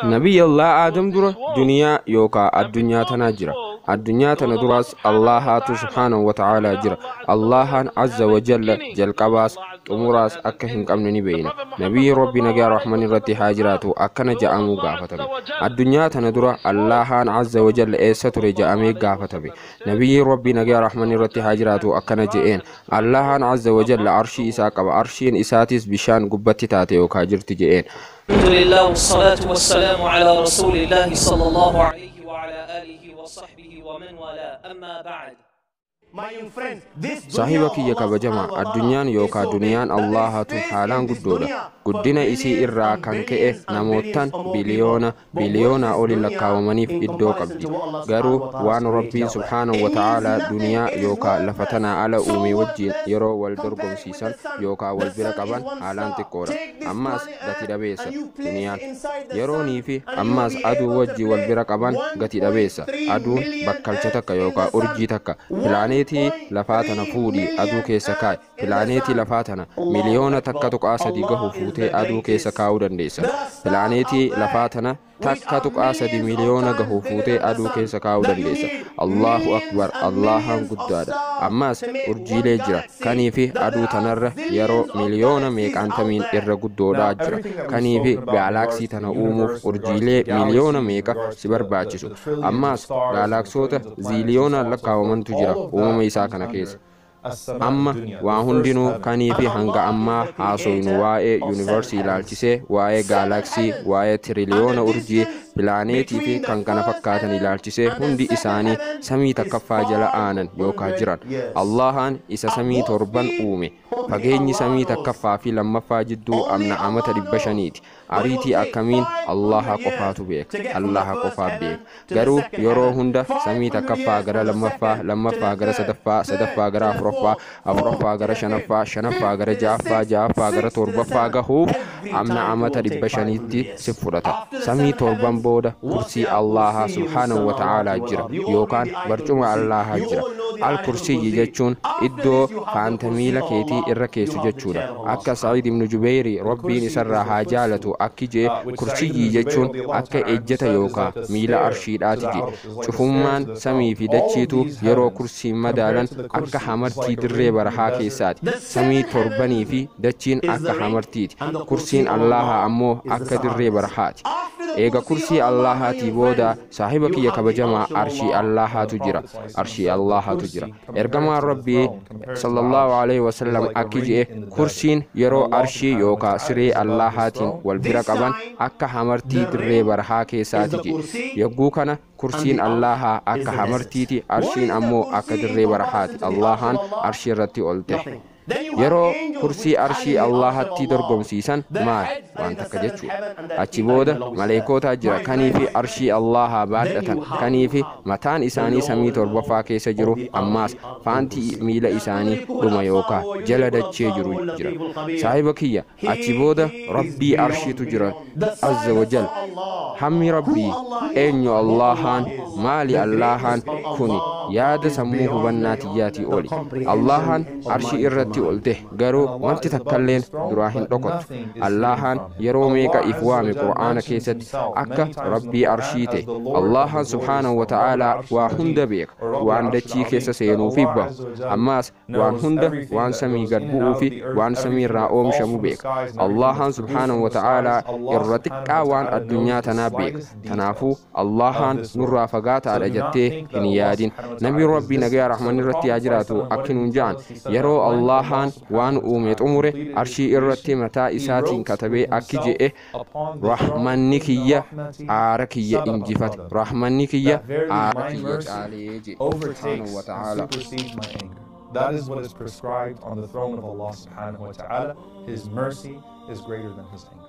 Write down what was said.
Nabiyyallaa Aadam dura duniyaa yookaa addunyaa tanaa jira. Addunyaa tana duraas Allahaatu subhaanahu wa ta'aalaa jira. Allahaan azza wa jalla jalqabaas xumuraas akka hin qabne ni beeyna. Nabiyyi Rabbi nagaa Rahman irratti haa jiraatu akkana ja'amuu gaafatame. Addunyaa tana dura Allahaan azza wa jalla eessa ture ja'amee gaafatame. Nabiyyi Rabbi nagaa Rahman irratti haa jiraatu akkana je'een. Allahaan azza wa jalla arshii isaa qaba. Arshiin isaatis bishaan gubbatti taate yookaa jirti je'een. الحمد لله والصلاة والسلام على رسول الله صلى الله عليه وعلى آله وصحبه ومن والاه أما بعد. Saahiba kiyya kabajamaa, addunyaan yookaa duniyaan Allaahatu haalaan guddoodha. Guddina isii irraa kan ka'e namootaan biliyoona biliyoonaa oli lakkaawamaniif iddoo qabdi. Garuu waan Rabbiin subhaanahu wa ta'aalaa duniyaa yookaa lafa tanaa ala uume wajjin yeroo wal dorgomsiisan yookaa wal bira qaban haalaan xiqqoodha. Ammaas gati dhabeessa duniyaan. Yeroonii fi ammaas aduu wajji wal bira qaban gati dhabeessa. Aduun bakkalcha takka yookaa urjii takka. Pilaaneetii lafaa tana fuudhii aduu keessa kaa'i. Pilaaneetii lafaa tana 1.3 miliyoona gahu fuutee aduu keessa kaa'uu dandeessa. Pilaaneetii lafaa tana 1.3 miliyoona gahu fuutee aduu keessa kaa'uu dandeessa. Allahu akbar, Allahaan guddaadha. Ammaas urjiilee jira. Kanii fi aduu tanarra yeroo miliyoona meeqaantamiin irra guddoodhaa jira. Kanii fi gaalaaksii tana uumuuf urjiilee miliyoona meeqa si barbaachisu. Ammaas gaalaaksoota ziiliyoonaan lakkaa'amantu jira uumama isaa kana keessa. Amma waa hundinuu kanii fi hanga ammaa haasoynu waa'ee yuunivarsii ilaalchisee, waa'ee gaalaaksii, waa'ee tiriliyoona urjii, pilaaneetii fi kan kana fakkaatan ilaalchisee hundi isaanii samii takkaffaa jala aanan yookaa jiran. Allahaan isa samii torban uume. Fageenyi samii takkaffaa fi lammaffaa jidduu amna amata 500ti. Ariitii akkamiin Allaha qofaatu beeka. Allaha qofaa beeka. Garuu yeroo hunda samii takkaffaa gara lammaffaa, lammaffaa gara sadaffaa, sadaffaa gara afuraffaa, afuraffaa gara shanaffaa, shanaffaa gara ja'affaa, ja'affaa gara torbaffaa gahuuf amna amata 500tti si fudhata. Samii torban booda kursii Allaha subhaanahu wa ta'aalaa jira yookaan barcuma Allahaa jira. Al-kursiyyi jechuun iddoo faanta miila keetii irra keessu jechuudha. Akka Sa'iid ibn Jubeyri Rabbiin isarraa haa jaalatu akki jee, kursiyyii jechuun akka ejjeta yookaa miila arshiidhaati je. Cufummaan samii fi dachiitu yeroo kursiin madaalan akka hamartii dirree barahaa keessaati. Samii torbanii fi dachiin akka hamartiiti. Kursiin Allahaa ammoo akka dirree barahaati. Eega kursii Allahaatii booda, saahiba kiyya kabajamaa, arshii Allahaatu jira. Arshii Allahaatu jira. Ergamaan Rabbii sallallahu alaihi wasallam akki je'e: kursiin yeroo arshii yookaa siree Allahaatiin wal bira qaban akka hamartii dirree barahaa keessaati je'e. Yogguu kana kursiin Allahaa akka hamartiiti, arshiin ammoo akka dirree barahaati. Allahaan arshii irratti ol ta'e. Yeroo kursii arshii Allahatti dorgomsiisan maal waan takka jechuudha. Achi booda maleekoota jira kanii fi arshii Allahaa baadhatan, kanii fi mataan isaanii samii torbaffaa keessa jiru, ammaas faanti miila isaanii dhuma yookaa jala dachee jiru jira. Saahiba kiyya, achi booda Rabbii arshiitu jira azza wa jal. Hammi Rabbii eenyu? Allahaan maali? Allahaan kuni yaada sammuu hubannaa tiyyaatii oli. Allahaan arshii irratti ol ta'e, garuu wanti takkalleen duraa hin dhokattu. Allahaan yeroo meeqa if waame Qur'aana keessatti akka Rabbii arshii ta'e. Allahaan subhaanahu wa ta'aalaa waa hunda beeka, waan dachii keessa seenuu fi bahu, ammaas waan hunda, waan samii gad bu'uu fi waan samii irraa oomishamu beeka. Allahaan subhaanahu wa ta'aalaa irra xiqqaa waan addunyaa tanaa beeka. Kanaafuu Allahaan nurraa fagaataadha jettee hin yaadin. Nabiin Rabbii nagaya rahman irratti haa jiraatu akki nuun ja'an: yeroo Allahaan waan uume xumure arshii irratti mataa isaatiin katabee akki je'e: "Rahmanni kiyya aara kiyya injifate, rahmanni kiyya aara kiyya caalee" je'e subhaanahu wa ta'aalaa. That is what is prescribed on the throne of Allah subhanahu wa ta'ala. His mercy is greater than his anger.